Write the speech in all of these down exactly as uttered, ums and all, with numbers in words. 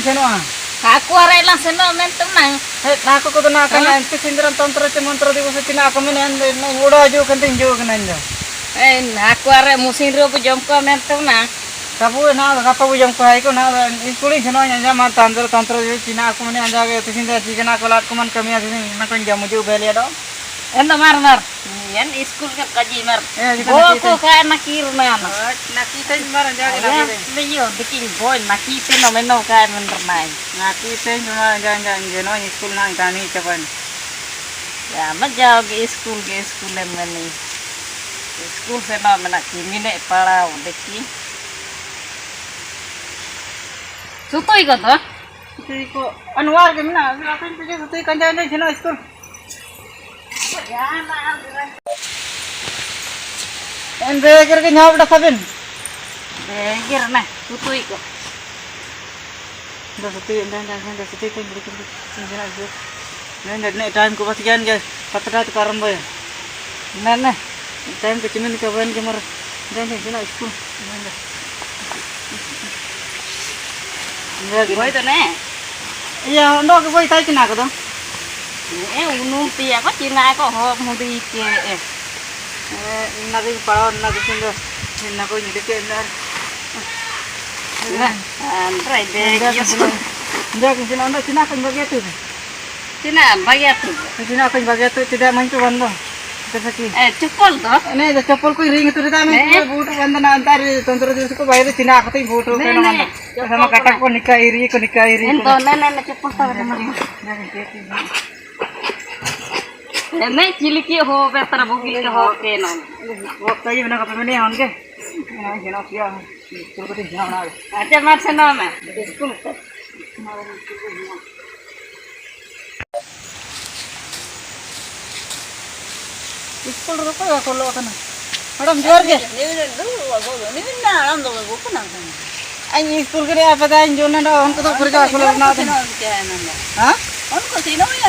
Seno'a. Aku areleng seno mentu nang. Eh, aku kudu nakan nanti sindiran tantra ce mantra di usu cina aku menen ura ju kantin ju kananjo. Eh, aku are musin ru bujom ko mentu nang. Kabu na kapa bujom ko hai ko na iskulin seno nya nya man tantra tantra ju cina aku menen anja ke sindiran cina aku lat kuman kami asin na kan jamu ju beli ado. Endo mar mar. Yan iskul ka kaji mar. Boko ka nakir nana. Nakite mar jagi nakite. Liyo dikin boy nakite no meno ka menrnai. Nakite mar jagi jagi no iskul nang tani capan. Ya ma jao ge iskul ge iskul emani. Iskul fena mena kimine palau deki. Sutui ko to? Sutui ko Anwar ke mena. Apa yang tujuh sutui kan jao jao seno iskul. Em, begir ke nyawa beda sabin. Begir na, sutui ko. Nda sutui, nda, nda, nda sutui ko, beri ko, beri ko. Nda, nda, nda, time ko bas gian, guys. Patah dah tu karam boy. Nda, nda. Time ko cuman ka ban ke mar. Nda, nda, nda, school. Nda, nda. Boy to ne? Iya, ndo ke boy tai cina ko to. Eh, unung tia ko cina ko ho mudi ke eh. Eh, nadi pao nadi sindo. Nako nyidi ke ndar. Nah, andre de. Nda ke cina ndo cina ko bagi tu. Cina bagi tu. Cina ko bagi tu tidak main tu bando. Eh, chappal to? Nahi, chappal ko iring tu tidak main tu boot bando na antar tantra jus ko baire cina ko tu boot ko na. Sama kata ko nikah iri, ko nikah iri. Ento, na, na, na, chappal to na. Ene chiliki ho, betra bugi ke ho ke no. Ho, tai na ka pemene hon ke. Na, jeno kia. School ko jeno na. Acha, mar seno na. School ko. School ro ko ya ko lo kana. Madam, johar ge. Ni na, alam do ko na. Ain school ke re apa da ain jona da hon ko to khurja ko lo na. Ha? Hon ko sino ya.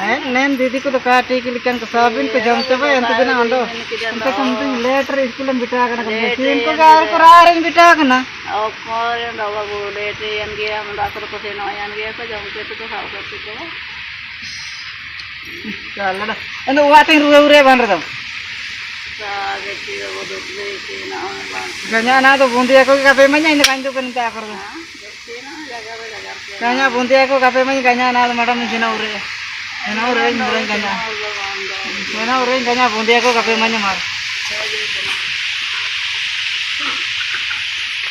Eh, nen didi ko do kati kilikan ko sabin ko jam chaba, ento dina ando. Ento something later school em bita kana ko. Late ko gar ko rare em bita kana. Okko, endo babu, late em ge, am dasar ko seno em ge ko jam ke to hau ko to. Chala da. Endo wating rure rure ban rada. Ganya na do bundi ako kape manya ini kandu kan ta akar. Ganya bundi ako kape manya ganya na do madam sina ure. Sina ure ini ganya. Sina ure ganya bundi ako kape manya mar.